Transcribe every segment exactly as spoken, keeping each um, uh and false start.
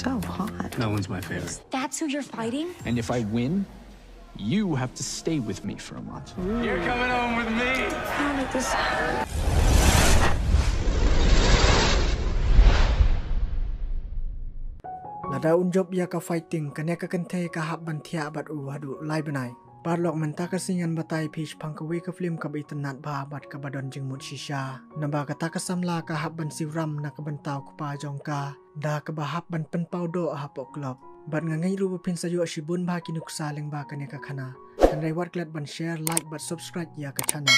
So hot. No one's my favorite. That's who you're fighting? And if I win, you have to stay with me for a month. You're coming home with me. How did this happen? Lada un jop ïa ka fighting, kane ka kynthei ka hap ban thiah bad u haduh lai bnai. Parlok, mynta ka sngi ngan batai phi shaphang kawei ka film kaba itynnad bha bad kaba don jingmut shisha. Naba kata ka samla ka hap ban siew ram na ka bynta u kpa jong ka da kaba hap ban pynpaw doh hapoh club. Bad nga ngeit ruh ba phin sa ïoh shibun bha ki nuksa lyngba kane ka khana. Hynrei wat klet ban share, like bad subscribe ïa ka channel.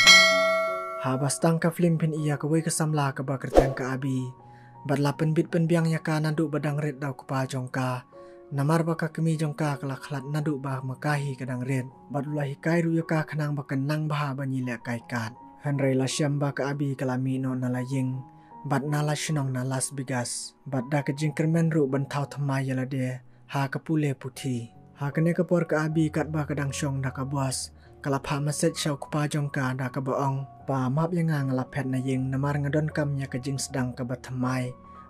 Haba sdang ka film phin ïohi ïa kawei ka samla kaba kyrteng ka Abi. Bad la pynbit pynbiang ïa ka naduh ba dang rit da u kpa jong ka. Namar ba ka kmie jong ka ka la khlad naduh ba ma ka hi ka dang rit. Bad u la hikai ruh ïa ka khnang ba kan nang bha ban ïalehkai kat. Hynrei la shem ba ka Abi ka la mih noh na la ïing bad na la shnong na Las Vegas. Bad da ka jingkyrmen ruh ban thaw thymmai ïa lade ha ka pule puthi. Ha kane ka por ka Abi katba ka dang shong da ka bos, ka la phah message sha u kpa jong ka da kaba ong, "Pa, map ïa nga, nga la phet na ïing namar nga donkam ïa ka jingsdang kaba thymmai.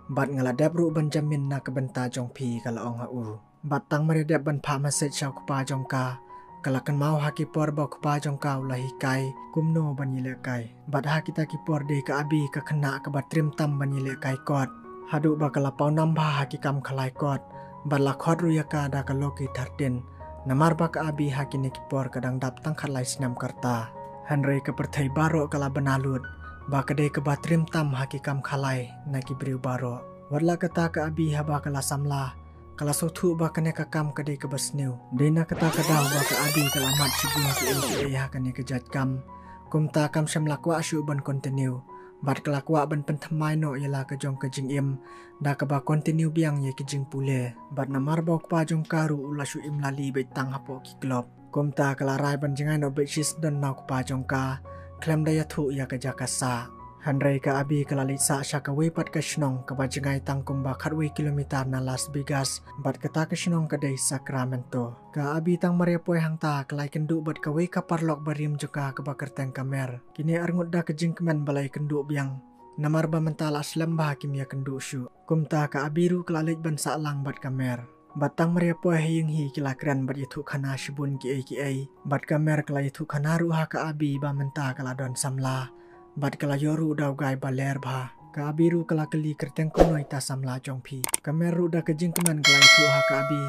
Bad nga la dep ruh ban jamin na ka bynta jong phi," ka la ong ha u. Bad tang mar ïa dep ban phah message sha u kpa jong ka, ka la kynmaw ha ki por ba u kpa jong ka u la hikai kumno ban ïalehkai. Bad ha kita ki por dei ka Abi ka khynnah kaba triem tam ban ïalehkai kot. Haduh ba ka la pawnam bha ha ki kam khalai kot. Bad la khot ruh ïa ka da ka Lucky thirteen. Namar ba ka Abi ha kine ki por ka dang dap tang khatlai snem ka rta. Hynrei ka pyrthei baroh ka la bna lut ba ka dei kaba triem tam ha ki kam khalai na ki briew baroh. Wat la kata ka Abi haba ka la samla, ka la sngewthuh ba kane ka kam ka dei kaba sniew. Dei na kata ka daw ba ka Abi ka la mad shibun kiei kiei ha kane ka jait kam. Kumta kam shym la kwah shuh ban continue. Bad ka la kwah ban pynthymmai noh ïa la ka jong ka jingim da kaba continue biang ïa ki jingpule. Bad namar ba u kpa jong ka ruh u la shu im lali beit tang hapoh ki club. Kumta ka la rai ban jngai noh beit shisyndon na u kpa jong ka khlem da ïathuh ïa ka jaka sah. Hynrei ka Abi ka la leit sah sha kawei pat ka shnong kaba jngai tang kumba khatwei kilometer na Las Vegas, bad kata ka shnong ka dei Sacramento. Ka Abi tang mar ïa poi hangta ka la ïakynduh bad kawei ka parlok barim jong ka kaba kyrteng ka Mer. Kine arngut da ka jingkmen ba la ïakynduh biang. Namar ba mynta la slem bha kim ïakynduh shuh. Kumta ka Abi ruh ka la leit ban sah lang bad ka Mer. Bad tang mar ïa poi ha ïing hi ki la kren bad ïathuh khana shibun kiei kiei. Bad ka Mer ka la ïathuh khana ruh ha ka Abi ba mynta ka la don samla. Bad ka la ïoh ruh da u guy ba ler bha. Ka Abi ruh ka la kylli kyrteng kumno ita samla jong phi. Ka Mer ruh da ka jingkmen ka la ïathuh ha ka Abi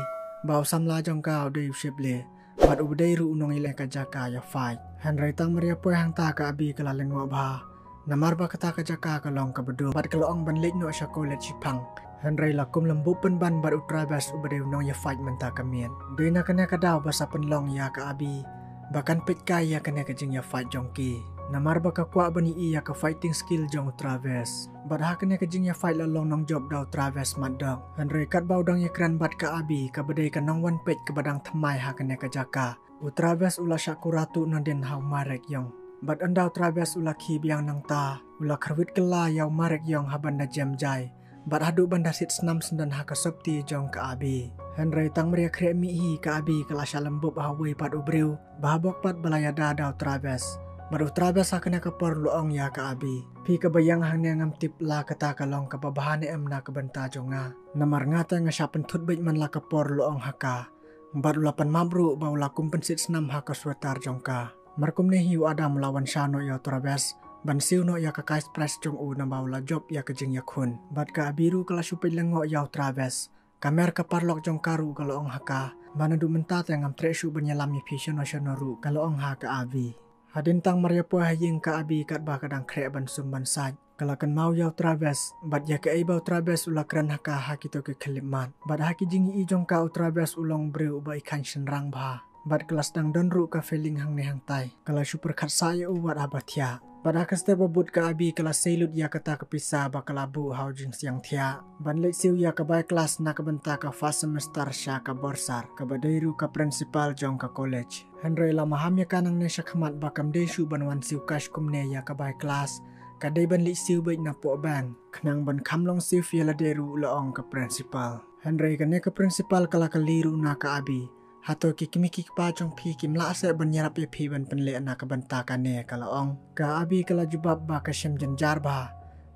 ba u samla jong ka u dei u Shipley. Bad u ba dei ruh u nongïaleh ka jaka ïa fight. Hynrei tang mar ïa poi hangta ka Abi ka la lyngngoh bha. Namar ba kata ka jaka ka long kaba dum bad ka la ong ban leit noh sha college shiphang. Hynrei la kum lem buh pynban bad u Travis u ba dei u nongïa fight mynta ka miet. Dei na kane ka daw ba sa pynlong ïa ka Abi ba kan peit kai ïa kane ka jingïa fight jong ki. Namar ba ka kwah ban ïohi ïa ka fighting skill jong u Travis. Bad ha kane ka jingïa fight la long nongjop da u Travis Maddox. Hynrei katba u dang ïa kren bad ka Abi kaba dei ka nongwan peit kaba dang thymmai ha kane ka jaka, u Travis u la shah kura tuh nadien ha u Marek Young. Bad ynda u Travis u la khie biang nangta, u la khyrwit kylla ïa u Marek Young ha ban da jem jai. Bad haduh ban da sit snam syndon ha ka sopti jong ka Abi. Hynrei tang mar ïa khreh mih hi ka Abi ka la shah lem bup ha uwei pat u briew ba ha bok pat ba la ïada da u Travis. Bad u Travis ha kane ka por u la ong ïa ka Abi, phi kaba ïeng hangne ngam tip la kata ka long kaba bha ne em na ka bynta jong nga. Namar nga te nga shah pynthut beit man la ka por, u la ong ha ka. Bad u la pan map ruh ba u la kum pynsit snam ha ka sweater jong ka. Mar kumne hi u Adam u la wan shah noh ïa u Travis ban siew noh ïa ka cash prize jong u naba u la jop ïa ka jingïakhun. Bad ka Abi ruh ka la shu peit lyngngoh ïa u Travis. Ka Mer ka parlok jong ka ruh ka la ong ha ka ba naduh mynta te ngam treh shuh ban ïalam ïa phi shano shano ruh, ka la ong ha ka Abi. Hadien tang mar ïa poi ha ïing ka Abi katba ka dang khreh ban sum ban sait, ka la kynmaw ïa u Travis bad ïa kaei ba u Travis u la kren ha ka ha kito ki khyllipmat. Bad ha ki jingïohi jong ka u Travis u long briew uba i khang shynrang bha. Bad ka la sdang don ruh ka feeling hangne hangtai. Ka la shu pyrkhat sah ïa u wat haba thiah. Bad ha ka step ba bud ka Abi ka la sei lut ïa kata ka pisa ba ka la buh ha u jingsiang thiah ban leit siew ïa ka bai klas na ka bynta ka first semester sha ka bursar kaba dei ruh ka principal jong ka college. Hynrei la maham ïa ka nangne shakhmat ba kam dei shuh ban wan siew cash kumne ïa ka bai klas, ka dei ban leit siew beit na poh bank khnang ban kham long safe ïa lade ruh, la ong ka principal. Hynrei kane ka principal ka la kylli ruh na ka Abi, hato ki kmie ki kpa jong phi kim lah seh ban ïarap ïa phi ban pynleh na ka bynta kane, ka la ong. Ka Abi ka la jubab ba ka shem jynjar bha.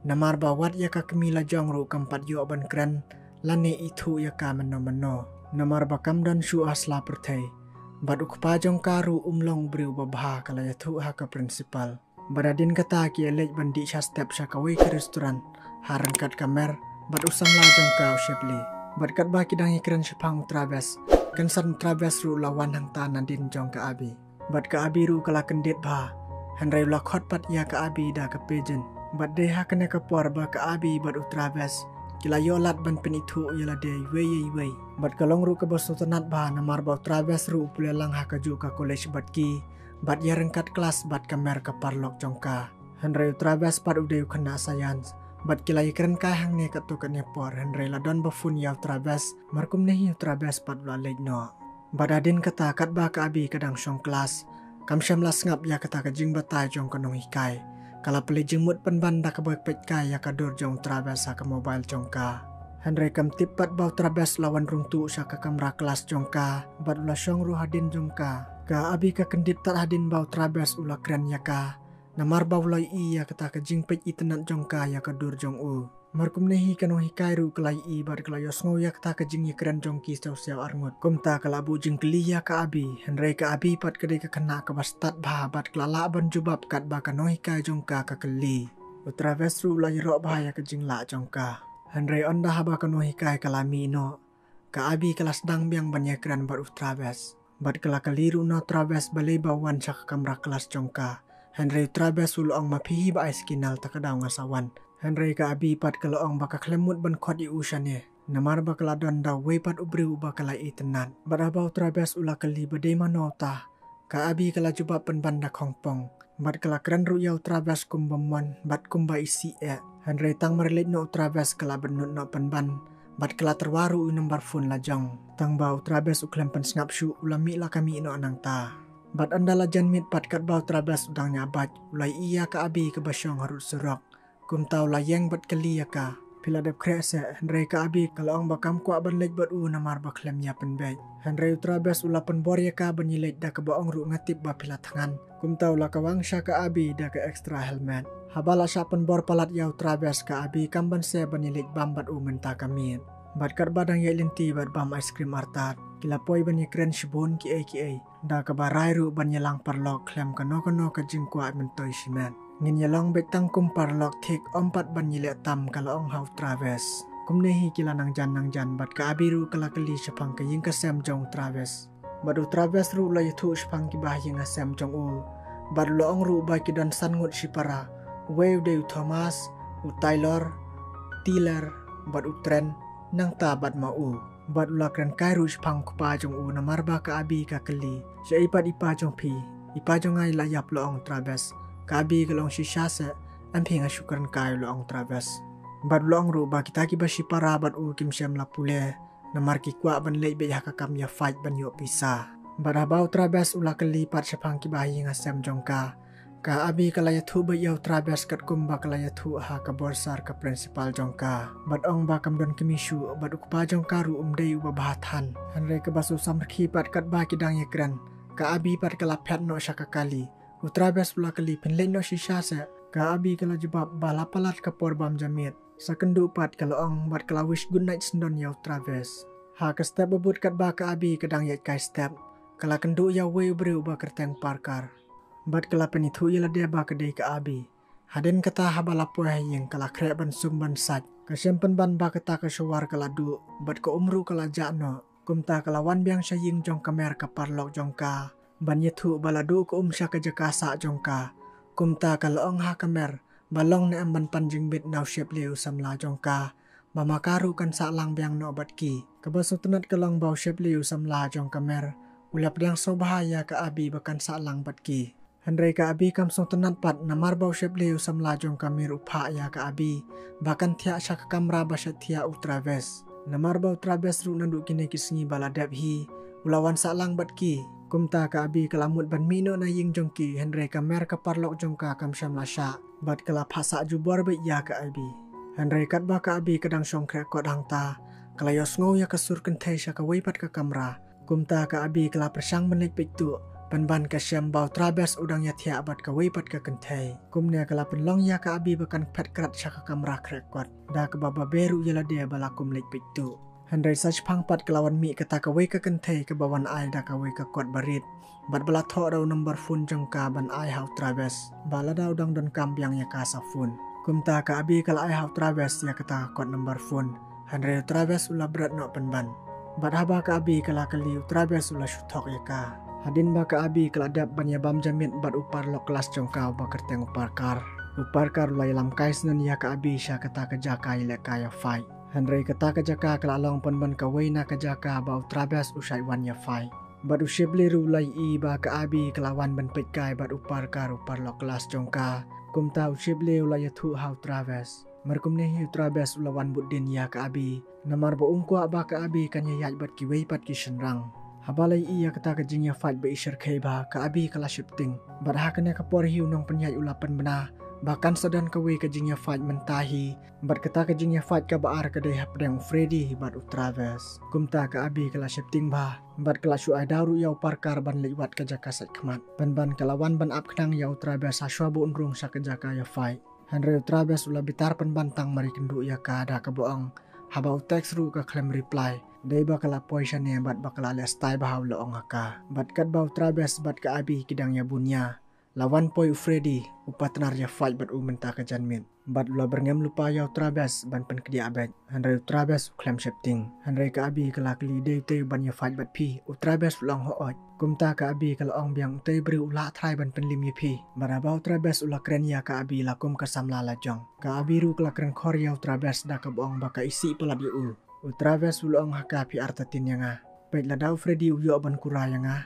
Namar ba wat ïa ka kmie la jong ruh kam pat ïoh ban kren lane ithuh ïa ka mynno mynno. Namar ba kam don shuh ha sla pyrthei. Bad u kpa jong ka ruh um long u briew uba bha, ka la ïathuh ha ka principal. Bad hadien kata ki ïaleit ban dih sha step sha kawei ka restaurant, ha ryngkat ka Mer bad u samla jong ka u Shepli. Bad katba ki dang ïakren shaphang u Travis, kynsan u Travis ruh u la wan hangta nadien jong ka Abby. Bad ka Abby ruh ka la kyndit bha, hynrei u la khot pat ïa ka Abby da ka pidgin. Bad dei ha kane ka por ba ka Abby bad u Travis ki la ïoh lad ban pynithuh ïa lade iwei ïa iwei. Bad ka long ruh kaba sngewtynnat bha namar ba u Travis ruh u pule lang ha kajuh ka college bad ki, bad ïa ryngkat klas bad ka Mer ka paralok jong ka. Hynrei u Travis pat u dei u khynnah science. Bad ki la ïakren kai hangne katto katne por, hynrei la don ba phone ïa u Travis, mar kumne hi u Travis pat u la leit noh. Bad hadien kata katba ka Abby ka dang shong klas, kam shym la sngap ïa kata ka jingbatai jong ka nonghikai. Ka la plie jingmut pynban da kaba peit kai ïa ka dur jong u Travis ha ka mobile jong ka. Hynrei kam tip pat ba u Travis u la wan rung tuh sha ka kamra klas jong ka, bad u la shong ruh hadien jong ka. Ka Abby ka kyndit tad hadien ba u Travis u la kren ïa ka. Namar ba u la ïohi ïa kata ka jingpeit itynnat jong ka ïa ka dur jong u. Mar kumne hi ka nonghikai ruh ka la ïohi bad ka la ïohsngew ïa kata ka jingïakren jong ki siaw siaw arngut. Kumta ka la buh jingkylli ïa ka Abby, hynrei ka Abby pat ka dei ka khynnah kaba stad bha bad ka la lah ban jubab katba ka nonghikai jong ka ka kylli. U Travis ruh u la ïaroh bha ïa ka jinglah jong ka. Hynrei ynda haba ka nonghikai ka la mih noh, ka Abby ka la sdang biang ban ïakren bad u Travis. Bad ka la kylli ruh na u Travis balei ba u wan sha ka kamra klas jong ka. Hynrei u Travis u la ong ma phi hi ba ai signal ta ka daw nga sa wan. Hynrei ka Abby pat ka la ong ba ka khlem mut ban khot ïa u shane. Namar ba ka la don da uwei pat u briew uba ka la itynnat. Bad haba u Travis u la kylli ba dei mano uta, ka Abby ka la jubab pynban da khongpong. Bad ka la kren ruh ïa u Travis kumba mon bad kumba isih eh. Hynrei tang mar leit noh u Travis ka la bynnud noh pynban. Bad ka la tyrwa ruh u number phone la jong. Tang ba u Travis u khlem pynsngap shuh, u la mih la ka mih noh nangta. Bad ynda la jan miet pat katba u Travis u dang ñiah bike, u la ïohi ïa ka Abby kaba shong harud surok. Kumta u la ïeng bad kylli ïa ka, phi la dep khreh seh? Hynrei ka Abby ka la ong ba kam kwah ban leit bad u namar ba khlem ïa pynbeit. Hynrei u Travis u la pynbor ïa ka ban ïaleit da kaba ong ruh nga tip ba phi la thngan. Kumta u la kawang sha ka Abby da ka extra helmet. Haba la shah pynbor palat ïa u Travis, ka Abby kam banse ban ïaleit bam bad u mynta ka miet. Bad katba dang ïaid lynti bad bam ice cream artat, ki la poi ban ïakren shibun kiei kiei. Da kaba rai ruh ban ïalang paralok khlem kano kano ka jingkwah myntoi shimet. Ngin ïalong beit tang kum paralok thik, ym pat ban ïaleh tam, ka la ong ha u Travis. Kumne hi ki la nang jan nang jan bad ka Abby ruh ka la kylli shaphang ka ïing ka sem jong u Travis. Bad u Travis ruh u la ïathuh shaphang kiba ha ïing ha sem jong u. Bad u la ong ruh ba ki don san ngut shipara. Uwei u dei u Thomas, u Taylor, Tyler, bad u Trent, nangta bad ma u. Bad u la kren kai ruh shaphang u kpa jong u namar ba ka Abby ka kylli, shaei pat i pa jong phi? I pa jong nga i la ïap, la ong u Travis. Ka Abby ka la ong shisha seh, em phi, nga shu kren kai, la ong u Travis. Bad u la ong ruh ba kita kiba shipara bad u kim shym la pule. Namar ki kwah ban leit beit ha ka kam ïa fight ban ïoh pisa. Bad haba u Travis u la kylli pat shaphang kiba ha ïing ha sem jong ka, ka Abby ka la ïathuh beit ïa u Travis katkum ba ka la ïathuh ha ka borsar ka principal jong ka. Bad ong ba kam don kmie shuh, bad u kpa jong ka ruh um dei uba bha than. Hynrei kaba sngewsarong hi pat katba ki dang ïakren, ka Abby pat ka la phet noh sha ka kali. U Travis u la kylli, phin leit noh shisha seh? Ka Abby ka la jubab ba la palat ka por bam ja miet. Sa kynduh pat, ka la ong bad ka la wish good night syndon ïa u Travis. Ha ka step ba bud katba ka Abby ka dang ïaid kai step, ka la kynduh ïa uwei u briew uba kyrteng Parker. Bad ka la pynithuh ïa lade ba ka dei ka Abby. Hadien kata haba la poi ha ïing ka la khreh ban sum ban sait. Ka shem pynban ba kata ka shower ka la duh, bad ka um ruh ka la jah noh. Kumta ka la wan biang sha ïing jong ka Mer ka paralok jong ka ban ïathuh ba la duh ka um sha ka jaka sah jong ka. Kumta ka la ong ha ka Mer ba long ne em ban pan jingbit na u Shepli u samla jong ka, ba ma ka ruh kan sah lang biang noh bad ki. Kaba sngewtynnat ka long ba u Shepli u samla jong ka Mer u la pdiang sngewbha ïa ka Abby ba kan sah lang bad ki. Hynrei ka Abby kam sngewtynnat pat namar ba u Shepli u samla jong ka Mer u phah ïa ka Abby ba kan thiah sha ka kamra ba shait thiah u Travis. Namar ba u Travis ruh naduh kine ki sngi ba la dep hi u la wan sah lang bad ki. Kumta ka Abby ka la mut ban mih noh na ïing jong ki, hynrei ka Mer ka paralok jong ka kam shym la shah bad ka la phah sah jubor beit ïa ka Abby. Hynrei katba ka Abby ka dang shong khreh kot hangta, ka la ïohsngew ïa ka sur kynthei sha kawei pat ka kamra. Kumta ka Abby ka la pyrshang ban leit peit tuh, Pynban ka shem ba u Travis u dang ïathiah bad kawei pat ka kynthei. Kumne ka la pynlong ïa ka Abby ba kan phet krat sha ka kamra khreh kot. Da kaba babe ruh ïa lade ba la kum leit peit tuh. Hynrei sa shiphang pat ka la wan mih kata kawei ka kynthei kaba wan ai da kawei ka kot barit. Bad ba la thoh da u number phone jong ka ban ai ha u Travis. Ba lada u dang donkam biang ïa ka sa phone. Kumta ka Abby ka la ai ha u Travis ïa kata ka kot number phone. Hynrei u Travis u la bret noh pynban. Bad haba ka Abby ka la kylli u Travis u la shu thok ïa ka. Hadien ba ka Abby ka la dep ban ïa bam jamit bad u paralok klas jong ka uba kyrteng u Parker. U Parker u la ïalam kai snen ïa ka Abby sha kata ka jaka ïalehkai ïa fight. Hynrei kata ka jaka ka la long pynban kawei na ka jaka ba u Travis u shait wan ïa fight. Bad u Shipley ruh u la ïohi ba ka Abby ka la wan ban peit kai bad u Parker u paralok klas jong ka. Kumta u Shipley u la ïathuh ha u Travis. Mar kumne hi u Travis u la wan bud dien ïa ka Abby. Namar ba um kwah ba ka Abby kan ïaid bad kiwei pat ki shynrang. Haba la ïohi ïa kata ka jingïafight ba i syrkhei bha ka Abby ka la sheptieng. Bad ha kane ka por hi u nongpynïaid u la pynbna ba kan sa don kawei ka jingïafight mynta hi. Bad kata ka jingïafight kaba ar ka dei hapdeng u Freddy bad u Travis. Kumta ka Abby ka la sheptieng bha. Bad ka la shu ai daw ruh ïa u Parker ban leit wad ka jaka sait khmat. Pynban ka la wan ban ap khnang ïa u Travis ha shuwa ba un rung sha ka jaka ïafight. Hynrei u Travis u la bitar pynban tang mar ïakynduh ïa ka da kaba ong. Haba u text ruh ka khlem reply. Dei ba ka la poi shane bad ba ka la leh stai bha u la ong ha ka. Bad katba u Travis bad ka Abby ki dang ïabun ïa. La wan poi u Freddy, u partner ïafight bad u mynta ka janmiet. Bad u la byrngem lypa ïa u Travis ban pynkdiah beit. Hynrei u Travis u khlem sheptieng. Hynrei ka Abby ka la kylli dei utei ban ïafight bad phi. U Travis u la ong hooid. Kumta ka Abby ka la ong biang utei u briew u la try ban pynlim ïa phi. Bad haba u Travis u la kren ïa ka Abby la kum ka samla la jong. Ka Abby ruh ka la kren khor ïa u Travis da kaba ong ba ka isih palat ïa u. U Travis u la ong ha ka phi artatien ïa nga. Peit lada u Freddy u ïoh ban kura ïa nga.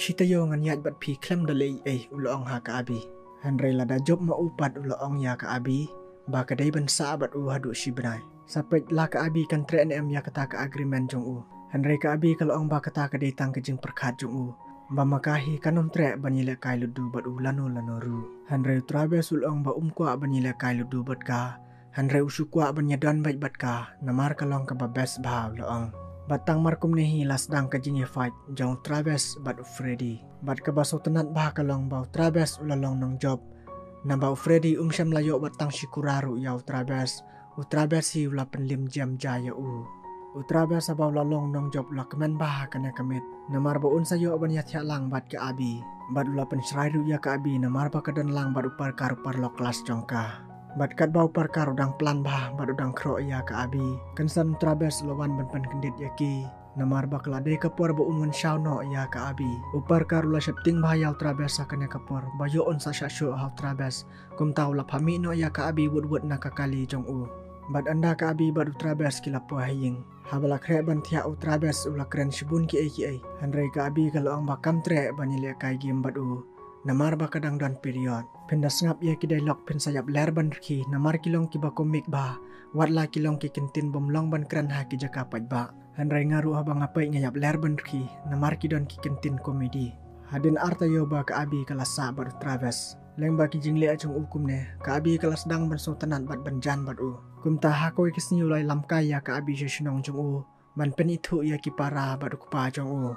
Shi taïew ngan ïaid bad phi khlem da leh ei ei u la ong ha ka Abby. Hynrei lada jop ma u pat u la ong ïa ka Abby. Ba ka dei ban sah bad u haduh shi bnai. Sa peit la ka Abby kan treh ne em ïa kata ka agreement jong u. Hynrei ka Abby ka la ong ba kata ka dei tang ka jingpyrkhat jong u. Ba ma ka hi kan ym treh ban ïalehkai ludu bad u lano lano ruh. Hynrei u Travis u la ong ba um kwah ban ïalehkai ludu bad ka. Hynrei u shu kwah ban ïadon beit bad ka, namar ka long kaba best bha u la ong. Bad tang mar kumne hi la sdang ka jingïafight, jong u Travis bad u Freddy. Bad kaba sngewtynnat bha ka long ba u Travis u la long nongjop. Naba u Freddy um shym la ïoh wat tang shi kura ruh ïa u Travis. U Travis hi u la pynlim jem ja ïa u. U Travis haba u la long nongjop u la kmen bha ha kane ka miet. Namar ba un sa ïoh ban ïathiah lang bad ka Abby. Bad u la pynshrai ruh ïa ka Abby namar ba ka don lang bad u Parker u paralok klas jong ka. Bad katba u Parker u dang plan bha bad u dang khroh ïa ka Abby. Kynsan u Travis u la wan ban pynkyndit ïa ki. Namar ba ka la dei ka por ba un wan shaw noh ïa ka Abby. U Parker u la sheptieng bha ïa u Travis ha kane ka por. Ba ïoh un sa shah shuh ha u Travis. Kumta u la phah mih noh ïa ka Abby wut wut na ka kali jong u. Bad ynda ka Abby bad u Travis ki la poi ha ïing. Haba la khreh ban thiah u Travis u la kren shibun kiei kiei. Hynrei ka Abby ka la ong ba kam treh ban ïalehkai game bad u. Namar ba ka dang don period. Phin da sngap ïa ki dialogue phin sa ïap ler ban rkhie namar ki long kiba komik bha. Wat la ki long ki kyntien bym long ban kren ha ki jaka paidbah. Hynrei nga ruh haba nga peit nga ïap ler ban rkhie namar ki don ki kyntien komedi. Hadien ar taïew ba ka Abby ka la sah bad u Travis. Lyngba ki jingleh jong u kumne, ka Abby ka la sdang ban sngewtynnat bad ban jan bad u. Kumta ha kawei ka sngi u la ïalam kai ïa ka Abby sha shnong jong u. Ban pynithuh ïa ki para bad u kpa jong u.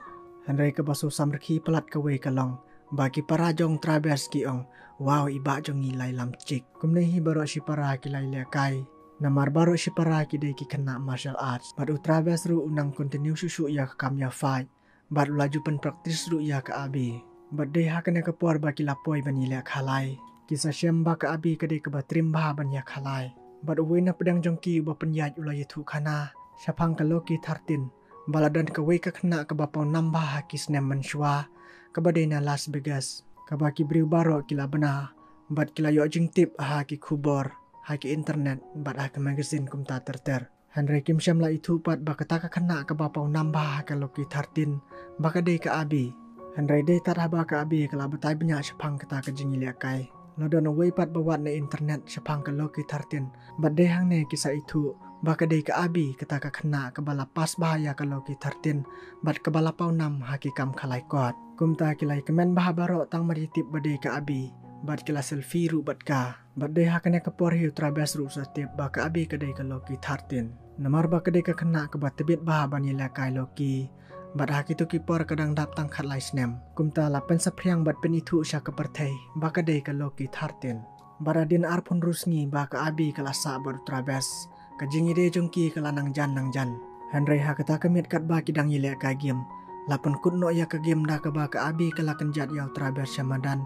Hynrei kaba sngewsam rkhie palat kawei ka long. Ba ki para jong u Travis ki ong. Wow, i bah jong ngi la ïalam chick. Kumne hi baroh shi para ki la ïalehkai. Namar baroh shi para ki dei ki khynnah martial arts. Bad u Travis ruh u nang continue shuh shuh ïa ka kam ïafight. Bad u la ju pynpractice ruh ïa ka Abby. Bad dei ha kane ka por ba ki la poi ban ïaleh khalai. Ki sa shem ba ka Abby ka dei kaba trim bha ban ïaleh khalai. Bad uwei na pdeng jong ki uba pynïaid u la ïathuh khana. Shaphang ka Lucky thirteen. Ba la don kawei ka khynnah kaba pawnam bha ha ki snem mynshuwa. Kaba dei na Las Vegas. Kaba ki briew baroh ki la bna. Bad ki la ïoh jingtip ha ki khubor. Ha ki internet. Bad ha ki magazine kumta ter ter. Hynrei kim shym la ithuh pat ba kata ka khynnah kaba pawnam bha ha ka Lucky thirteen, ba ka dei ka Abby. Hynrei dei tad haba ka Abby ka la batai bniah shaphang kata ka jingïalehkai. La don uwei pat ba wad na internet shaphang ka Lucky thirteen, bad dei hangne ki sa ithuh, ba ka dei ka Abby kata ka khynnah kaba la pass bha ïa ka Lucky thirteen, bad kaba la pawnam ha ki kam khalai kot. Kumta ki la ïakmen bha baroh tang mar ïatip ba dei ka Abby, bad ki la selfie ruh bad ka. Bad dei ha kane ka por hi u Travis ruh u sa tip ba ka Abby ka dei ka Lucky thirteen. Namar ba ka dei ka khynnah kaba tbit bha ban ïalehkai Lucky. Bad ha kito ki por ka dang dap tang khatlai snem. Kumta la pynsaphriang bad pynithuh sha ka pyrthei ba ka dei ka Lucky thirteen. Bad hadien arphew hynriew sngi ba ka Abby ka la sah bad u Travis, ka jingïadei jong ki ka la nang jan nang jan. Hynrei ha kata ka miet katba ki dang ïaleh ka game, la pynkut noh ïa ka game da kaba ka Abby ka la kynjat ïa u Travis sha madan,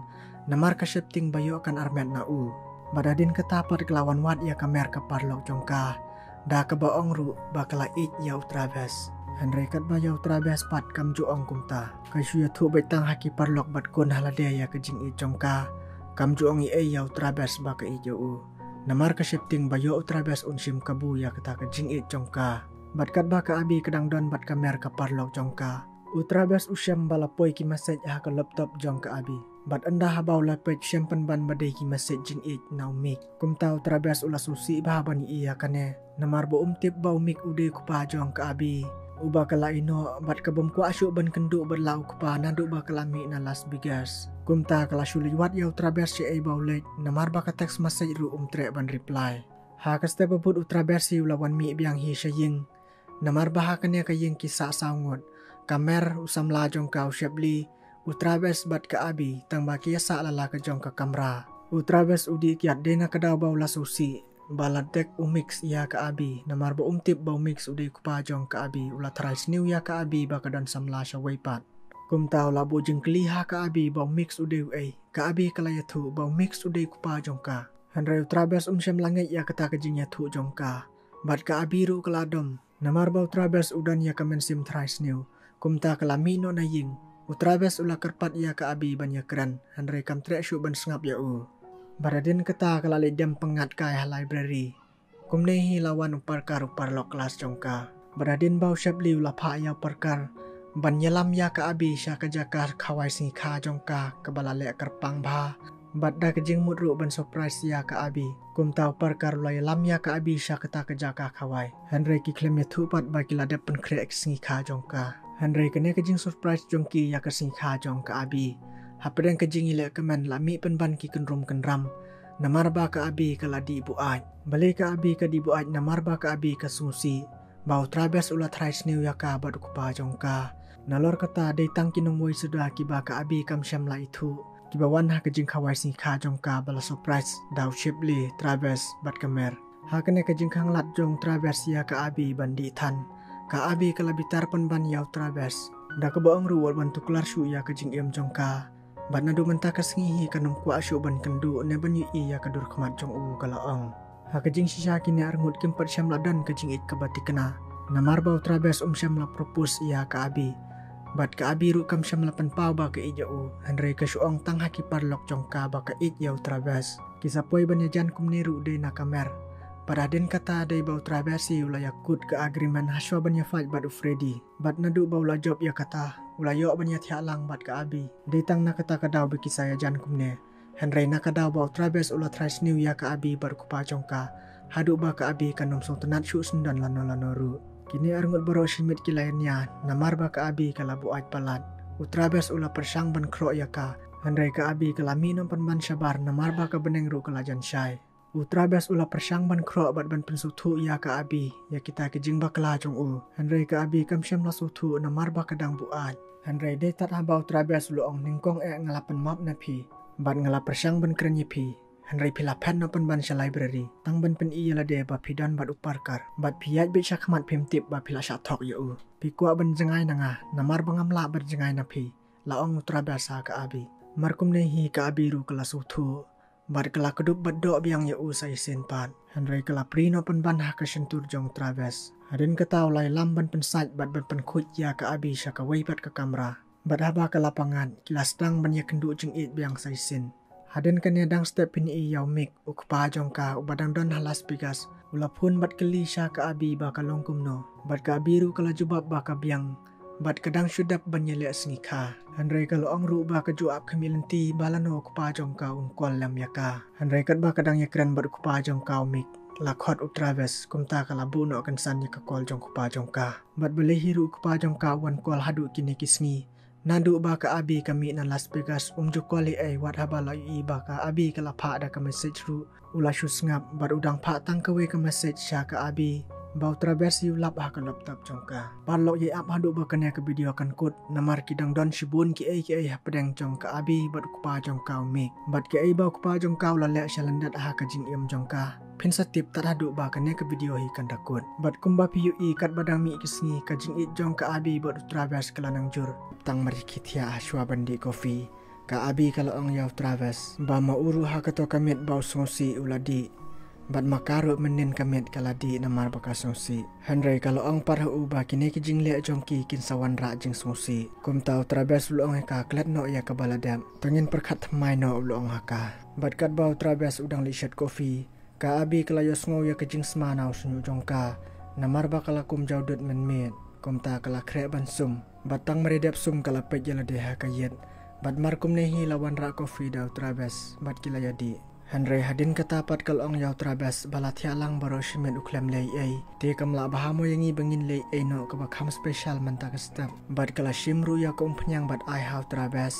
namar ka sheptieng ba ïoh kan armet na u. Bad hadien kata pat ka la wan wad ïa ka mer ka paralok jong ka, da kaba ong ruh ba ka la ïeit ïa u Travis. Hynrei katba ïa u Travis pat kam ju ong kumta. Ka shu ïathuh beit tang ha ki paralok bad khun ha lade ïa ka jingïeit jong ka. Kam ju ong ei ei ïa u Travis ba ka ïeit ïa u. Namar ka sheptieng ba ïoh u Travis un shim kabu ïa kata ka jingïeit jong ka. Bad katba ka Abby ka dang don bad ka mer ka paralok jong ka, u Travis u shem ba la poi ki message ha ka laptop jong ka Abby. Bad ynda haba u la peit, shem pynban ba dei ki message jingïeit na u Mick. Kumta u Travis u la sngewsih bha ban ïohi ïa kane, namar ba um tip ba u Mick u dei u kpa jong ka Abby, uba ka la ïehnoh bad ka bym kwah shuh ban kynduh bad la u kpa naduh ba ka la mih na Las Vegas. Kumta ka la shu leit wad ïa u Travis shaei ba u leit, namar ba ka text message ruh um treh ban reply. Ha ka step ba bud u Travis hi u la wan mih biang hi sha ïing. Namar ba ha kane ka ïing ki sah saw ngut. Ka mer, u samla jong ka u Shepley, u Travis bad ka Abby, tang ba ki ïasah la la ka jong ka kamra. U Travis u dih kiad dei na ka daw ba u la sngewsih ba la dek u Mick ïa ka Abby, namar ba um tip ba u Mick u dei u kpa jong ka Abby, u la tharai sniew ïa ka Abby ba ka don samla shawei pat. Kumta u la buh jingkylli ha ka Abby ba u Mick u dei uei. Ka Abby ka la ïathuh ba u Mick u dei u kpa jong ka. Hynrei u Travis um shym la ngeit ïa kata ka jingïathuh jong ka. Bad ka Abby ruh ka la dom. Namar ba u Travis u don ïa ka mynsiem tharai sniew. Kumta ka la mih noh na ïing. U Travis u la kyrpad ïa ka Abby ban ïakren, hynrei kam treh shuh ban sngap ïa u. Bad hadien kata ka la leit dem pyngngad kai ha library. Kumne hi la wan u Parker, u paralok klas jong ka. Bad hadien ba u Shepley u la phah ïa u Parker ban ïalam ïa ka Abby sha ka jaka khawai sngikha jong ka kaba la leh kyrpang bha. Bad da ka jingmut ruh ban surprise ïa ka Abby. Kumta u Parker u la ïalam ïa ka Abby sha kata ka jaka khawai. Hynrei ki khlem ïathuh pat ba ki la dep pynkhreh ka sngikha jong ka. Hynrei kane ka jingsurprise jong ki ïa ka sngikha jong ka Abby, hapdeng ka jingïaleh kmen la mih pynban ki kynrum kynram. Namar ba ka Abby ka la dih buaid. Balei ka Abby ka dih buaid? Namar ba ka Abby ka sngewsih ba u Travis u la tharai sniew ïa ka bad u kpa jong ka. Nalor kata dei tang ki nongwei suda kiba ka Abby kam shym la ithuh, kiba wan ha ka jingkhawai sngikha jong ka ba la surprise da u Shepley, Travis bad ka mer. Ha kane ka jingkhang lad jong u Travis ïa ka Abby ban dih than, ka Abby ka la bitar pynban ïa u Travis. Da kaba ong ruh wat ban tuklar shuh ïa ka jingim jong ka. Bad naduh mynta ka sngi hi kan ym kwah shuh ban kynduh ne ban ïohi ïa ka dur khmat jong u, ka la ong. Ha ka jingshisha kine arngut kim pat shym la don ka jingïeit kaba thikna. Namar ba u Travis um shym la propose ïa ka Abby. Bad ka Abby ruh kam shym la pynpaw ba ka ïeit ïa u. Hynrei ka shu ong tang ha ki paralok jong ka ba ka ïeit ïa u Travis. Ki sa poi ban ïajan kumne ruh dei na ka mer. Bad hadien kata dei ba u Travis hi u la ïakut ka agreement hashwa ban ïafight bad u Freddy. Bad naduh ba u la jop ïa kata, u la ïoh ban ïathiah lang bad ka Abby. Dei tang na kata ka daw ba ki sa ïajan kumne. Hynrei na ka daw ba u Travis u la tharai sniew ïa ka Abby bad u kpa jong ka, haduh ba ka Abby kan ym sngewtynnat shuh sngewdon lano lano ruh. Kine arngut baroh shimet ki la ïania, namar ba ka Abby ka la buaid palat. U Travis u la pyrshang ban khroh ïa ka, hynrei ka Abby ka la mih noh pynban shabar namar ba ka bneng ruh ka la jan shai. U Travis u la pyrshang ban khroh bad ban pynsngewthuh ïa ka Abby ïa kita ki jingbakla jong u. Hynrei ka Abby kam shym la sngewthuh namar ba ka dang buaid. Hynrei dei tad haba u Travis u la ong, nyngkong eh nga la pynmap na phi. Bad nga la pyrshang ban kren ïa phi. Hynrei phi la phet noh pynban sha library. Tang ban pyni ïa lade ba phi don bad u Parker. Bad phi ïaid beit sha khmat, phim tip ba phi la shah thok ïa u. Phi kwah ban jngai na nga, namar ba ngam lah ban jngai na phi, la ong u Travis ha ka Abby. Mar kumne hi ka Abby ruh ka la sngewthuh. Bad ka la kdup bad doh biang ïa u sa shisien pat. Hynrei ka la prie noh pynban ha ka shyntur jong u Travis. Hadien kata u la ïalam ban pynsait bad ban pynkhuid ïa ka Abby sha kawei pat ka kamra. Bad haba ka la pyngngad, ki la sdang ban ïakynduh jingïeit biang sa shisien. Hadien kane dang step phin ïohi ïa u Mick, u kpa jong ka, uba dang don ha Las Vegas. U la phone bad kylli sha ka Abby ba ka long kumno. Bad ka Abby ruh ka la jubab ba ka biang. Bad ka dang shu dep ban ïaleh sngikha. Hynrei ka la ong ruh ba ka ju ap khmih lynti ba lano u kpa jong ka un call lem ïa ka. Hynrei katba ka dang ïakren bad u kpa jong ka u Mick, la khot u Travis, kumta ka la buh noh kynsan ïa ka call jong u kpa jong ka. Bad balei hi ruh u kpa jong ka u wan call haduh kine ki sngi. Naduh ba ka Abby ka mih na Las Vegas, um ju call ei ei wat haba la ïohi ba ka Abby ka la phah da ka message ruh. U la shu sngap bad u dang phah tang kawei ka message sha ka Abby. Ba u Travis u lap ha ka laptop jong ka. Paralok, ïai ap haduh ba kane ka video kan kut, namar ki dang don shibun kiei kiei hapdeng jong ka Abby bad u kpa jong ka u Mick. Bad kiei ba u kpa jong ka u la leh sha lyndet ha ka jingim jong ka, phin sa tip tad haduh ba kane ka video hi kan da kut. Bad kumba phi ïohi, katba dang mih ki sngi, ka jingïeit jong ka Abby bad u Travis ka la nang jur. Tang mar ïa ki thiah ha shuwa ban dih coffee, ka Abby ka la ong ïa u Travis ba ma u ruh ha kato ka miet ba u sngewsih u la dih, bad ma ka ruh mynnin ka miet ka la dih namar ba ka sngewsih. Hynrei ka la ong pat ha u ba kine ki jingleh jong ki kin sa wanrah jingsngewsih. Kumta u Travis u la ong ha ka, klet noh ïa kaba la dep, to ngin pyrkhat thymmai noh, u la ong ha ka. Bad katba u Travis u dang leit shet coffee, ka Abby ka la ïohsngew ïa ka jingsma na u shñiuh jong ka, namar ba ka la kum jaw dud mynmiet. Kumta ka la khreh ban sum, bad tang mar ïa dep sum ka la peit ïa lade ha ka ïit. Bad mar kumne hi la wanrah coffee da u Travis bad ki la ïa dih. Hynrei hadien kata pat ka la ong ïa u Travis ba la thiah lang baroh shi miet u khlem leh ei. Te kam lah bha mo ïa ngi ba ngin leh ei noh kaba kham special mynta ka step. Bad ka la shim ruh ïa ka umphniang bad ai ha u Travis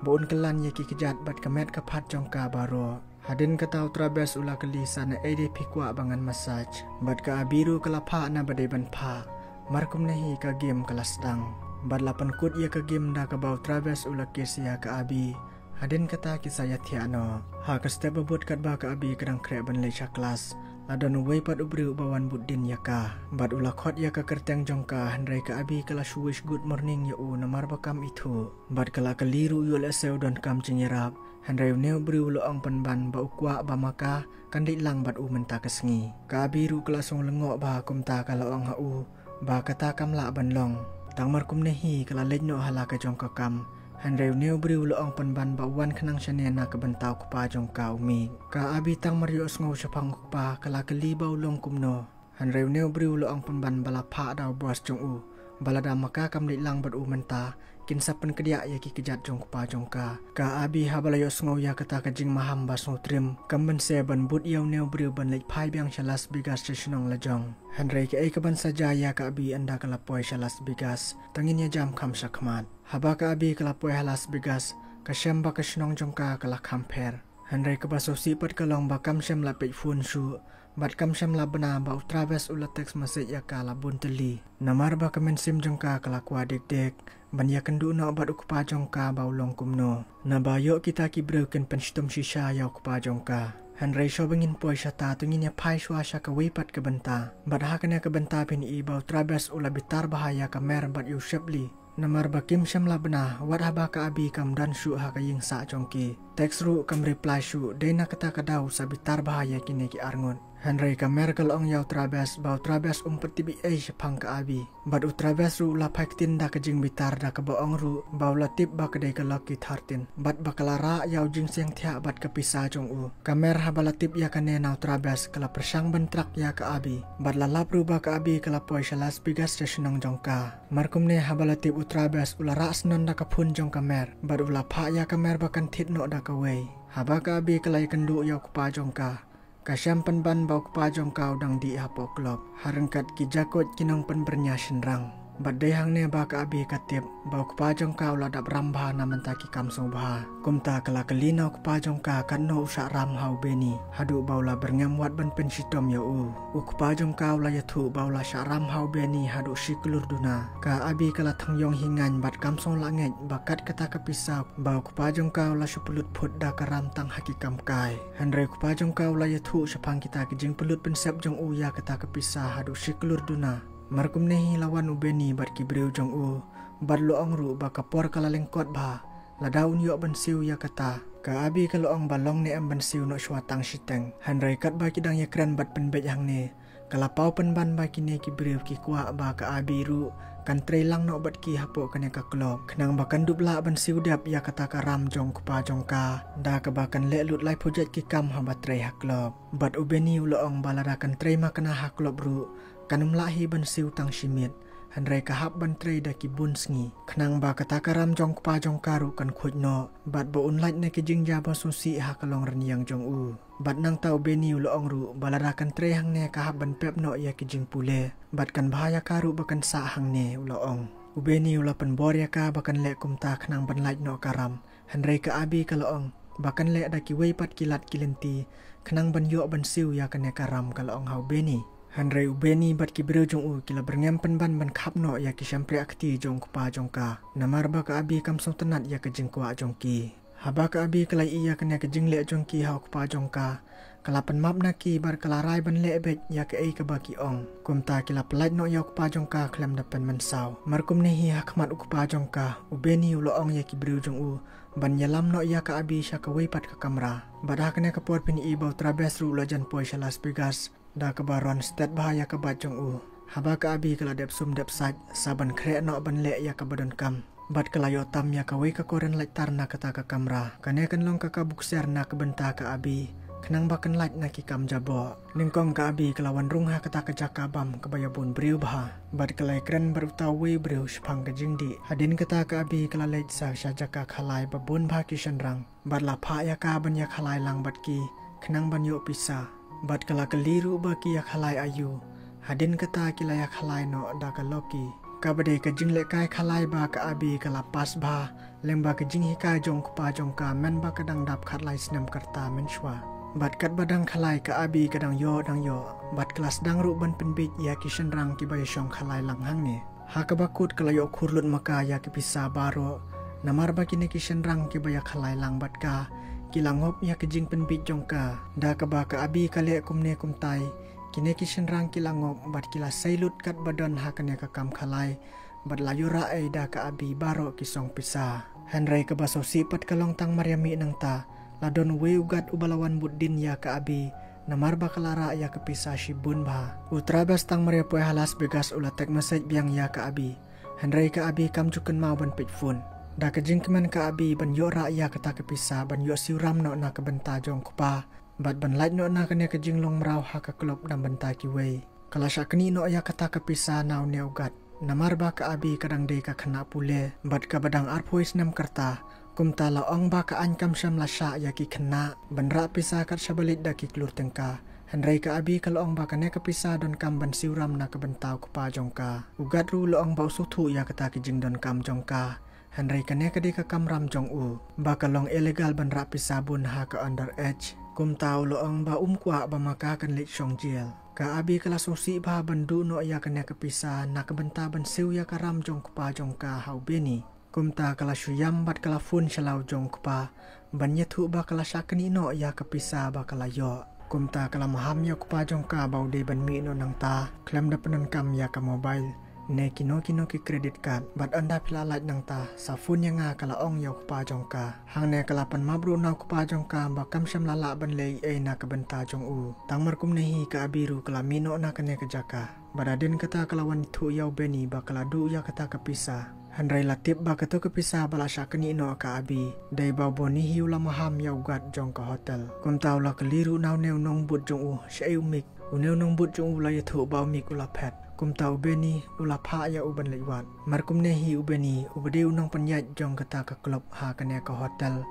ba un kylla ïa ki kjat bad ka met ka phad jong ka baroh. Hadien kata u Travis u la kylli sa naei de phi kwah ba ngan massage. Bad ka Abby ruh ka la phah na ba dei ban phah. Mar kumne hi ka game ka la sdang. Bad la pynkut ïa ka game da kaba u Travis u la kiss ïa ka Abby. Hadien kata ki sa ïa thiah noh. Ha ka step ba bud katba ka Abby ka dang khreh ban leit sha klas, la don uwei pat u briew ba wan bud dien ïa ka. Bad u la khot ïa ka kyrteng jong ka, hynrei ka Abby ka la shu wish good morning ïa u namar ba kam ithuh. Bad ka la kylli ruh ïoh lehse u don kam jingïarap. Hynrei une u briew u la ong pynban ba u kwah ba ma ka kan leit lang bad u mynta ka sngi. Ka Abby ruh ka la sngew lyngngoh bha, kumta ka la ong ha u ba kata kam lah ban long. Tang mar kumne hi ka la leit noh ha la ka jong ka kam. Hynrei une u briew u la ong pynban ba u wan khnang shane na ka bynta u kpa jong ka u Mick. Ka Abby tang mar ïohsngew shaphang u kpa ka la kylli ba u long kumno. Hynrei une u briew u la ong pynban ba la phah da u boss jong u ba lada ma ka kam leit lang bad u mynta, kin sa pynkdiah ïa ki kjat jong u kpa jong ka. Ka Abby haba la ïohsngew ïa kata ka jingmaham ba sngewtriem, kam banse ban bud ïa une u briew ban leit phai biang sha Las Vegas sha shnong la jong. Hynrei kaei kaban sa jia ïa ka Abby ynda ka la poi sha Las Vegas, to ngin ïa jam kham shakhmat. Haba ka Abby ka la poi ha Las Vegas, ka shem ba ka shnong jong ka ka la kham pher. Hynrei kaba sngewsih pat ka long ba kam shym la peit phone shuh, bad kam shym la bna ba u Travis u la text message ïa ka la bun tylli. Namar ba ka mynsiem jong ka ka la kwah dik dik ban ïakynduh noh bad u kpa jong ka ba u long kumno. Naba ïoh kita ki briew kin pynshitom shisha ïa u kpa jong ka. Hynrei shuwa ba ngin poi shata to ngin ïa phai shuwa sha kawei pat ka bynta. Bad ha kane ka bynta phin i ba u Travis u la bitar bha ïa ka Mer bad ïa u Shepley. Namar ba kim shym la bna, wat haba ka Abby kam don shuh ha ka ïing sah jong ki. Text ruh kam reply shuh, dei na kata ka daw sa bitar bha ïa kine ki arngut. Hynrei ka Mer ka la ong ïa u Travis ba u Travis um pat tip ei ei shaphang ka Abby. Bad u Travis ruh u la phai ktien da ka jingbitar da kaba ong ruh ba u la tip ba ka dei ka Lucky thirteen. Bad ba ka la rah ïa u jingsiang thiah bad ka pisa jong u. Ka Mer haba la tip ïa kane na u Travis ka la pyrshang ban track ïa ka Abby. Bad la lap ruh ba ka Abby ka la poi sha Las Vegas sha shnong jong ka. Mar kumne haba la tip u Travis u la rah shnong da ka phone jong ka Mer. Bad u la phah ïa ka Mer ba kan thied noh da kawei. Haba ka Abby ka la ïakynduh ïa u kpa jong ka, ka shem pynban ba u kpa jong ka u dang dih hapoh club. Ha ryngkat ki jakoit ki nongpynbyrngia shynrang. Bad dei hangne ba ka Abby ka tip ba u kpa jong ka u la dap ram bha na mynta ki kam sngewbha. Kumta ka la kylli na u kpa jong ka katno u shah ram ha u Benny, haduh ba u la byrngem wat ban pynshitom ïa u. U kpa jong ka u la ïathuh ba u la shah ram ha u Benny haduh shi klur duna. Ka Abby ka la thang ïong hi ngaiñ bad kam sngewlah ngeit ba kat kata ka pisa ba u kpa jong ka u la shu pynlut phut da ka ram tang ha ki kam kai. Hynrei u kpa jong ka u la ïathuh shaphang kita ki jingpynlut pynsep jong u ïa kata ka pisa haduh shi klur duna. Mar kumne hi la wan u Benny bad ki briew jong u. Bad la ong ruh ba ka por ka la lyngkot bha. Lada un ïoh ban siew ïa kata. Ka Abby ka la ong ba long ne em ban siew noh shuwa tang shiteng. Hynrei katba ki dang ïakren bad pynbeit hangne, ka la paw pynban ba kine ki briew ki kwah ba ka Abby ruh kan trei lang noh bad ki hapoh kane ka club. Khnang ba kan dup lah ban siew dep ïa kata ka ram jong u kpa jong ka. Da kaba kan leh lut laiphew jait ki kam haba trei ha club. Bad u Benny u la ong ba lada kan trei makna ha club ruh, kan ym lah hi ban siew tang shi miet. Hynrei ka hap ban trei da ki bun sngi. Khnang ba kata ka ram jong u kpa jong ka ruh kan khuid noh. Bad ba un lait na ki jingjia ba sngewsih ha ka longrynïeng jong u. Bad nangta u Benny u la ong ruh ba lada kan trei hangne ka hap ban pep noh ïa ki jingpule. Bad kan bha ïa ka ruh ba kan sah hangne, u la ong. U Benny u la pynbor ïa ka ba kan leh kumta khnang ban lait noh ka ram. Hynrei ka Abby ka la ong ba kan leh da kiwei pat ki lad ki lynti khnang ban ïoh ban siew ïa kane ka ram, ka la ong ha u Benny. Hynrei u Benny bad ki briew jong u ki la byrngem pynban ban khap noh ïa ki shympriahkti jong u kpa jong ka. Namar ba ka Abi kam sngewtynnat ïa ka jingkwah jong ki. Haba ka Abi ka la ïohi ïa kane ka jingleh jong ki ha u kpa jong ka, ka la pynmap na ki bad ka la rai ban leh beit ïa kaei kaba ki ong. Kumta ki la pyllait noh ïa u kpa jong ka khlem da pynmynsaw. Mar kumne hi ha khmat u kpa jong ka, u Benny u la ong ïa ki briew jong u ban ïalam noh ïa ka Abi sha kawei pat ka kamra. Bad ha kane ka por phin i ba u Travis ruh u la jan poi sha Las Vegas da kaba ron stet bha ïa ka bike jong u. Haba ka Abi ka la dep sum dep sait sa ban khreh noh ban leh ïa kaba donkam, bad ka la ïoh tam ïa kawei ka current lighter na kata ka kamra. Kane kan long ka ka bukser na ka bynta ka Abi, khnang ba kan lait na ki kam jaboh. Nyngkong ka Abi ka la wan rung ha kata ka jaka bam kaba ïa bun briew bha, bad ka la ïakren bad uta uwei u briew shaphang ka jingdih. Hadien kata ka Abi ka la leit sa sha jaka khalai ba bun bha ki shynrang, bad la phah ïa ka ban ïa khalai lang bad ki khnang ban ïoh pisa. Bad ka la kylli ruh ba ki ïa khalai aïu. Hadien kata ki la ïa khalai noh da ka Lucky, kaba dei ka jinglehkai khalai ba ka Abi ka la pass bha lyngba ka jinghikai jong u kpa jong ka mynba ka dang dap khatlai snem ka rta mynshuwa. Bad katba dang khalai ka Abi ka dang ïoh dang ïoh, bad ka la sdang ruh ban pynbiej ïa ki shynrang kiba ïa shong khalai lang hangne. Ha kaba kut ka la ïoh khur lut ma ka ïa ki pisa baroh. Namar ba kine ki shynrang kiba ïa khalai lang bad ka ki la ngop ïa ka jingpynbiej jong ka. Da kaba ka Abi ka leh kumne kumtai, kine ki shynrang ki la ngop bad ki la sei lut katba don ha kane ka kam khalai, bad la ïurah ei da ka Abi baroh ki song pisa. Hynrei kaba sngewsih pat ka long tang mar ïa mih nangta, la don uwei u guard uba la wan bud dien ïa ka Abi, namar ba ka la rah ïa ka pisa shibun bha. U Travis tang mar ïa poi ha Las Vegas u la text message biang ïa ka Abi, hynrei ka Abi kam ju kynmaw ban peit phone. Da ka jingkmen ka Abi ban ïoh rah ïa kata ka pisa ban ïoh siew ram noh na ka bynta jong u kpa, bad ban lait noh na kane ka jinglong mraw ha ka club na bynta kiwei. Ka la shah knieh noh ïa kata ka pisa na une u guard. Namar ba ka Abi ka dang dei ka khynnah pule bad kaba dang arphew snem ka rta, kumta la ong ba ka aiñ kam shym la shah ïa ki khynnah ban rah pisa kat shaba leit da ki klur tyngka. Hynrei ka Abi ka la ong ba kane ka pisa donkam ban siew ram na ka bynta u kpa jong ka. U guard ruh u la ong ba u sngewthuh ïa kata ka jingdonkam jong ka, hynrei kane ka dei ka kamram jong u, ba ka long illegal ban rah pisa bun ha ka underage. Kumta u la ong ba um kwah ba ma ka kan leit shong jail. Ka Abi ka la sngewsih bha ban duh noh ïa kane ka pisa na ka bynta ban siew ïa ka ram jong u kpa jong ka ha u Benny. Kumta ka la shu ïam bad ka la phone sha la u jong u kpa ban ïathuh ba ka la shah knieh noh ïa ka pisa ba ka la ïoh. Kumta ka la maham ïa u kpa jong ka ba u dei ban mih noh nangta khlem da pyndonkam ïa ka mobile ne kino kino ki credit card, bad ynda phi la lait nangta sa phone ïa nga, ka la ong ïa u kpa jong ka. Hangne ka la pynmap ruh na u kpa jong ka ba kam shym la lah ban leh ei na ka bynta jong u. Tang mar kumne hi ka Abi ruh ka la mih noh na kane ka jaka. Bad hadien kata ka la wan ïathuh ïa u Benny ba ka la duh ïa kata ka pisa. Hynrei la tip ba kato ka pisa ba la shah knieh noh ka Abi, dei ba u Benny hi u la maham ïa u guard jong ka hotel. Kumta u la kylli ruh na une u nongbud jong u shaei u mik. Une u nongbud jong u u la ïathuh ba u mik u la phet. Kumta u Benny u la phah ïa u ban leit wad. Mar kumne hi u Benny uba dei u nongpynïaid jong kata ka club ha kane ka hotel,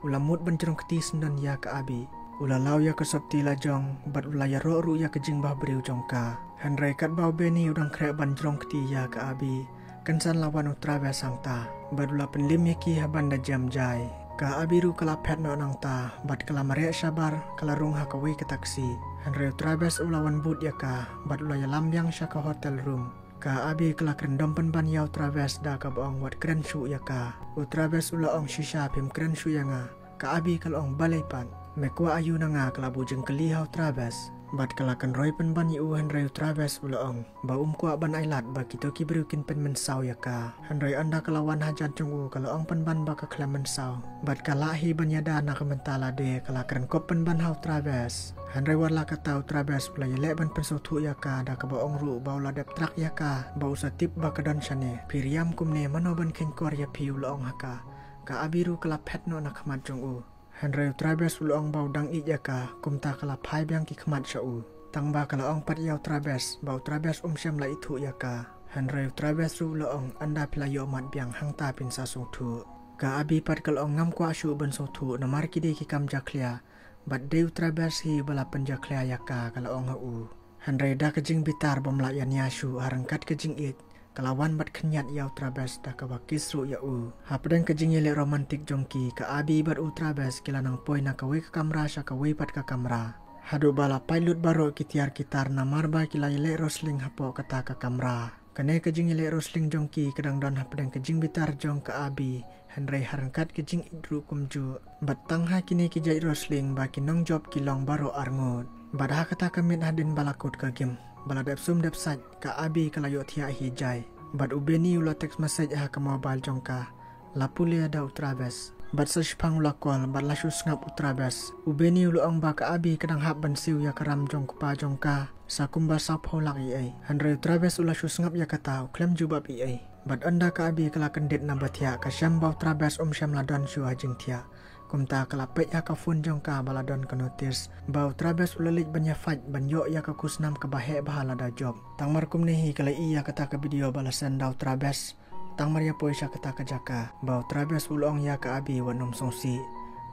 u la mut ban jrong kti syndon ïa ka Abi. U la law ïa ka sopti la jong bad u la ïaroh ruh ïa ka jingbabriew jong ka. Hynrei katba u Benny u dang khreh ban jrong kti ïa ka Abi, kynsan la wan u Travis hangta bad u la pynlim ïa ki ha ban da jem jai. Ka Abi ruh ka la phet noh nangta bad ka la mareh shabar, ka la rung ha kawei ka taxi. Hynrei u Travis u la wan bud ïa ka bad u la ïalam biang sha ka hotel room. Ka Abi ka la kren dom pynban ïa u Travis da kaba ong wat kren shuh ïa ka. U Travis u la ong shisha phim kren shuh ïa nga. Ka Abi ka la ong balei pat, me kwah aïu na nga? Ka la buh jingkylli ha u Travis. Bad ka la kynroi pynban ïa u, hynrei u Travis u la ong ba um kwah ban ailad ba kito ki briew kin pynmynsaw ïa ka. Hynrei ynda ka la wan hajan jong u ka la ong pynban ba ka khlem mynsaw bad ka lah hi ban ïada na ka bynta lade. Ka la kren kop pynban ha u Travis. Hynrei wat la katta u Travis u la ïaleh ban pynsngewthuh ïa ka da kaba ong ruh ba u la dep track ïa ka ba u sa tip ba ka don shane. Phi riam kumne, mano ban kheiñkor ïa phi, u la ong ha ka. Ka Abi ruh ka la phet noh na khmat jong u. Hynrei u Travis u la ong ba u dang ïeit ïa ka, kumta ka la phai biang ki khmat sha u. Tang ba ka la ong pat ïa u Travis ba u Travis um shym la ithuh ïa ka. Hynrei u Travis ruh u la ong ynda phi la ïoh mat biang hangta phin sa sngewthuh. Ka Abi pat ka la ong ngam kwah shuh ban sngewthuh namar ki dei ki kam jakhlia. Bad dei u Travis hi ba la pynjakhlia ïa ka, ka la ong ha u. Hynrei da ka jingbitar bym lah ïa nia shuh, ha ryngkat ka jingïeit ka la wan bad khynñiat ïa u Travis da kaba kiss ruh ïa u. Hapdeng ka jingïaleh romantic jong ki, ka Abi bad u Travis ki la nang poi na kawei ka kamra sha kawei pat ka kamra. Haduh ba la pait lut baroh ki tiar ki tar namar ba ki la ïaleh wrestling hapoh kata ka kamra. Kane ka jingïaleh wrestling jong ki ka dang don hapdeng ka jingbitar jong ka Abi. Hynrei ha ryngkat ka jingïeit ruh kumjuh. Bad tang ha kine ki jait wrestling ba ki nongjop ki long baroh arngut. Bad ha kata ka miet hadien ba la kut ka game, ba la dep sum dep sait, ka Abi ka la ïohthiah hi jai. Bad u Benny u la text message ha ka mobile jong ka. La pule da u Travis. Bad sa shiphang u la call, bad la shu sngap u Travis. U Benny u la ong ba ka Abi ka dang hap ban siew ïa ka ram jong u kpa jong ka. Sa kumba saw phew lak ei ei. Hynrei u Travis u la shu sngap ïa kata, u khlem jubab ei ei. Bad ynda ka Abi ka la kyndit na ba thiah, ka shem ba u Travis um shym la don shuh ha jingthiah. Kumta ka la peit ha ka phone jong ka ba la don ka notice ba u Travis u la leit ban ïa fight ban ïoh ïa ka khusnam kaba heh bha lada jop. Tang mar kumne hi ka la ïohi ïa kata ka video ba la send da u Travis. Tang mar ïa poi sha kata ka jaka ba u Travis u la ong ïa ka Abi wat nym sngewsih.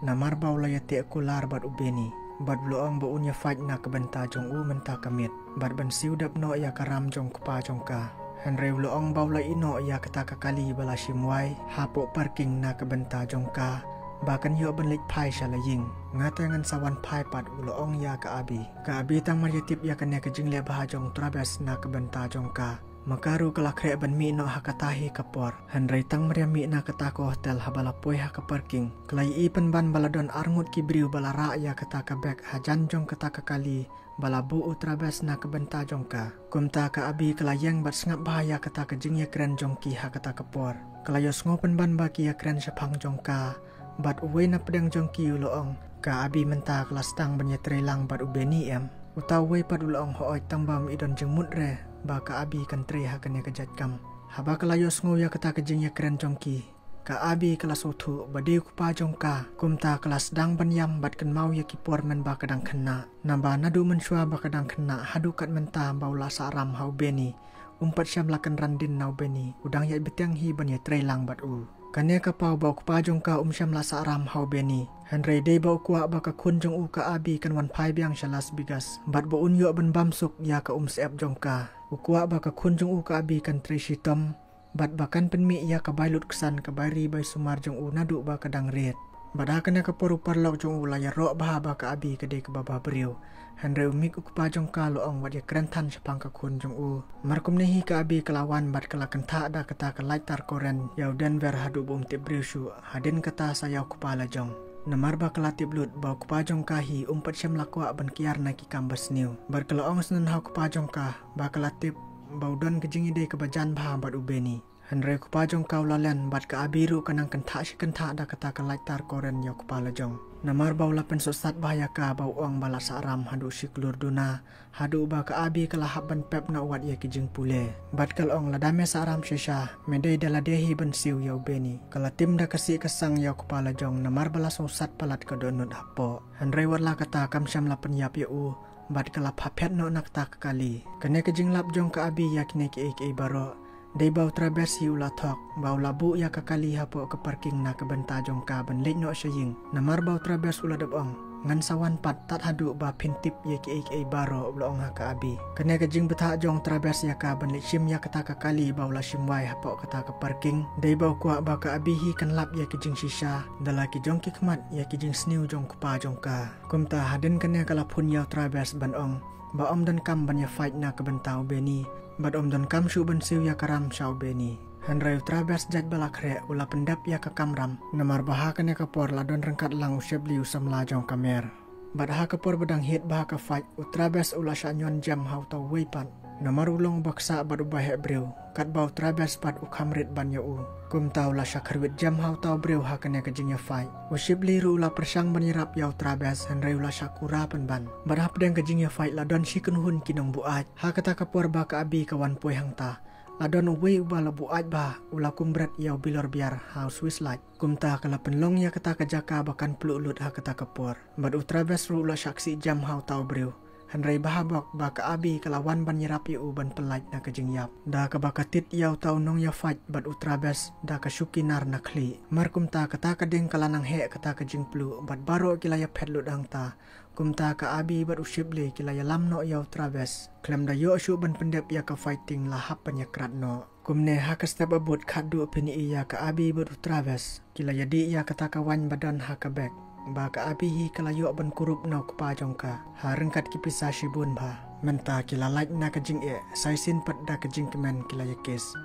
Namar ba u la ïateh kular bad u Benny. Bad u la ong ba un ïa fight na ka bynta jong u mynta ka miet. Bad ban siew dap noh ïa ka ram jong u kpa jong ka. Hynrei u la ong ba u la ïeh noh ïa kata ka kali ba la shim wai hapoh parking na ka bynta jong ka. Ba kan ïoh ban leit phai sha la ïing. Nga te ngan sa wan phai pat, u la ong ïa ka Abi. Ka Abi tang mar ïa tip ïa kane ka jingleh bha jong u Travis na ka bynta jong ka. Ma ka ruh ka la khreh ban mih noh ha kata hi ka por. Hynrei tang mar ïa mih na kata ka hotel haba la poi ha ka parking, ka la ïohi pynban ba la don arngut ki briew ba la rah ïa kata ka bag hajan jong kata ka kali ba la buh u Travis na ka bynta jong ka. Kumta ka Abi ka la ïeng bad sngap bha ïa kata ka jingïakren jong ki ha kata ka por. Ka la ïohsngew pynban ba ki ïakren shaphang jong ka. Bad uwei na pdeng jong ki u la ong, ka Abi mynta ka la sdang ban ïatreilang bad u Benny em? Uta uwei pat u la ong, hooid, tang ba ym i don jingmut re ba ka Abi kan trei ha kane ka jait kam. Haba ka la ïohsngew ïa kata ka jingïakren jong ki, ka Abi ka la sngewthuh ba dei u kpa jong ka. Kumta ka la sdang ban ïam bad kynmaw ïa ki por mynba ka dang khynnah. Naba naduh mynshuwa ba ka dang khynnah haduh kat mynta ba u la sah ram ha u Benny, um pat shym la kynran dien na u Benny, u dang ïaid bteng hi ban ïatreilang bad u. Kane ka paw ba u kpa jong ka um shym la sah ram ha u Benny. Hynrei dei ba u kwah ba ka khun jong u ka Abi kan wan phai biang sha Las Vegas bad ba un ïoh ban bam suk ïa ka umsyep jong ka. U kwah ba ka khun jong u ka Abi kan trei shitom bad ba kan pynmih ïa ka bai lut ksan, ka bai ri bai sumar jong u naduh ba ka dang rit. Bad ha kane ka por u paralok jong u la ïaroh bha ba ka Abi ka dei kaba bha briew. Hynrei u mih u kpa jong ka la ong wat ïakren than shaphang ka khun jong u. Mar kumne hi ka Abi ka la wan bad ka la kynthah da kata ka lighter current ïa u Denver haduh ba um tip briew shuh. Hadien kata sa ïa u kpa la jong. Namar ba ka la tip lut ba u kpa jong ka hi um pat shym la kwah ban kiar na ki kam basniew. Bad ka la ong sngewbha ha u kpa jong ka ba ka la tip ba u don ka jingïadei kaba jan bha bad u Benny. Hynrei u kpa jong ka u la len bad ka Abi ruh ka nang kynthah shi kynthah da kata ka lighter current ïa u kpa la jong. Namar ba u la pynsuhsat bha ïa ka ba u ong ba la sah ram haduh shi klur duna. Haduh ba ka Abi ka la hap ban pep noh wat ïa ki jingpule. Bad ka la ong lada me sah ram shisha, me dei da lade hi ban siew ïa u Benny. Ka la tim da ka sih ka sang ïa u kpa la jong namar ba la sngewsat palat ka dohnud hapoh. Hynrei wat la kata kam shym la pynïap ïa u. Bad ka la phah phet noh na kata ka kali. Kane ka jinglap jong ka Abi ïa kine kiei kiei baroh. Dei ba u Travis hi u la thok ba u la buh ïa ka kali hapoh ka parking na ka bynta jong ka ban leit noh sha ïing. Namar ba u Travis u la dep ong, ngan sa wan pat tad haduh ba phin tip ïa kiei kiei baroh, u la ong ha ka Abi. Kane ka jingbthah jong u Travis ïa ka ban leit shim ïa kata ka kali ba u la shim wai hapoh kata ka parking. Dei ba u kwah ba ka Abi hi kan lap ïa ki jingshisha da la ki jong ki khmat ïa ki jingsniew jong u kpa jong ka. Kumta hadien kane ka la phone ïa u Travis ban ong ba ym donkam ban ïa fight na ka bynta u Benny. Bad ym donkam shuh ban siew ïa ka ram sha u Benny. Hynrei u Travis jait ba la khreh u la pyndep ïa ka kamram. Namar ba ha kane ka por la don ryngkat lang u Shipley u samla jong ka Mer. Bad ha ka por ba dang hiat bha ka fight u Travis u la shah ñion jem ha uta uwei pat. Namar u long u ba ksah bad u ba heh briew. Katba u Travis pat u kham rit ban ïa u. Kumta u la shah kyrwit jem ha uta u briew ha kane ka jingïa fight. U Shipley ruh u la pyrshang ban ïarap ïa u Travis hynrei u la shah kura pynban. Bad hapdeng ka jingïa fight la don shi kynhun ki nongbuaid. Ha kata ka por ba ka Abi ka wan poi hangta, la don uwei u ba la buaid bha, u la kum bret ïa u bilor biar ha u Swiss Light. Kumta ka la pynlong ïa kata ka jaka ba kan pluh lut ha kata ka por. Bad u Travis ruh u la shah ksih jem ha uta u briew. Hynrei bha bok ba ka Abi ka la wan ban ïarap ïa u ban pyllait na ka jingïap. Da kaba ka tit ïa uta u nongïa fight bad u Travis da ka shu kinar na khlieh. Mar kumta kata ka ding ka la nang heh kata ka jingpluh bad baroh ki la ïa phet lut hangta. Kumta ka Abi bad u Shipley ki la ïalam noh ïa u Travis. Khlem da ïoh shuh ban pyndep ïa ka fighting la hap ban ïa krat noh. Kumne ha ka step ba bud khatduh phin ïohi ïa ka Abi bad u Travis ki la ïa dih ïa kata ka waiñ ba don ha ka bek. ba ka Abi hi ka la ïoh ban kurup na u kpa jong ka ha ryngkat ki pisa shibun bha. Mynta ki la lait na ka jingeh, sa shisien pat da ka jingkmen ki la ïa kiss.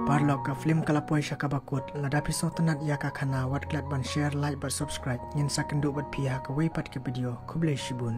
Paralok, ka film ka la poi sha kaba kut. Lada phi sngewtynnat ïa ka khana, wat klet ban share, like bad subscribe. Ngin sa kynduh bad phi ha kawei pat ka video. Khublei shibun.